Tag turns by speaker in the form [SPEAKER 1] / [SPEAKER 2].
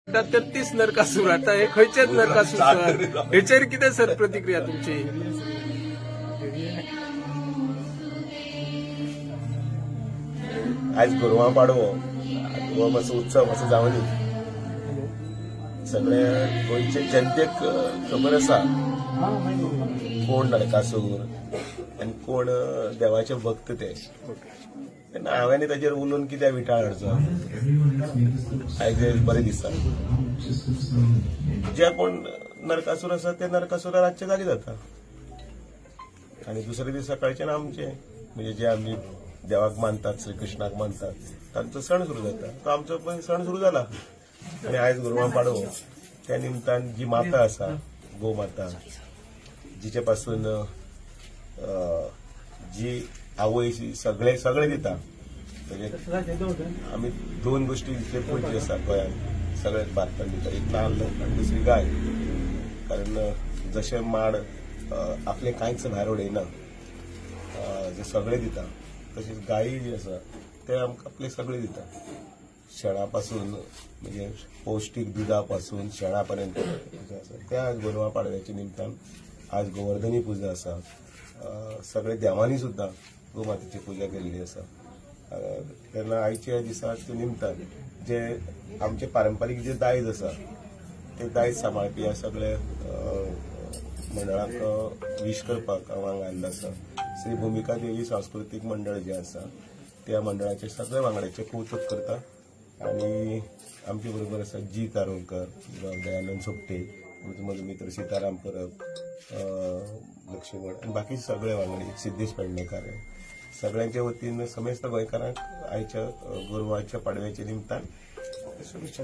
[SPEAKER 1] 33 नरकासूर आता हे खंयचेच नरकासूर सर, हेचेर कितें सर प्रतिक्रिया तुमची?
[SPEAKER 2] आयज गोरवां पाडवो हो मातसो उत्सव मातसो जावनी सगळे गोंयचे जनतेक खबर आसा कोण नरकासूर आनी कोण देवाचे भक्त ते. तेन्ना हांवें ताचेर उलोवन कित्याक विटाळ हाडचो? आयज बरें दिसता जे कोण नरकासूर आसा ते नरकासूरा रातचे जागे जाता आनी दुसरे दीस सकाळच्यान आमचे म्हणजे जे आमी देवाक मानतात, श्रीकृष्णाक मानतात, तांचो सण सुरू जाता. तो आमचो पण सण सुरू जाला आनी आयज गोरवां पाडवो त्या निमतान जी माता आसा, गोमाता, जिचे पासून जी आवय सगळे सगळे दिता. म्हणजे आमी दोन गोष्टी इतले पयली आसा गोंयांत, सगळे भारतान दिता, एक नाल्ल आनी दुसरी गाय. कारण जशें माड आपलें कांयच भायर उडयना, जे सगळे दिता, तशेंच गायी जी आसा ते आमकां आपले सगळे दिता. शेणा पासून म्हणजे पौष्टीक दुदा पासून शेणा पर्यंत आसा. त्या आज गोरवां पाडव्याच्या निमतान आज गोवर्धनी पुजा आसा. सगळे देवांनी सुद्दां गोमातेची पुजा केल्ली आसा. तेन्ना आयच्या दिसा निमतान जे आमचे पारंपारीक जे दायज आसा ते दायज सांबाळपी ह्या सगळे मंडळाक विश करपाक हांव हांगा आयिल्लो आसा. श्री भुमिका देवी सांस्कृतीक मंडळ जे आसा त्या मंडळाचे सगळे वांगड्याचे कौतुक करता आनी आमचे बरोबर आसा जी कारोलकर, दयानंद सोपटे, म्हजो मित्र सीताराम परब, लक्ष्मण आनी बाकी सगळे वांगडी, सिद्धेश पेडणेकार, सगळ्यांच्या वतीन समेस्त गोंयकारांक आयच्या गोरवाच्या पाडव्याच्या निमतान शुभेच्छा.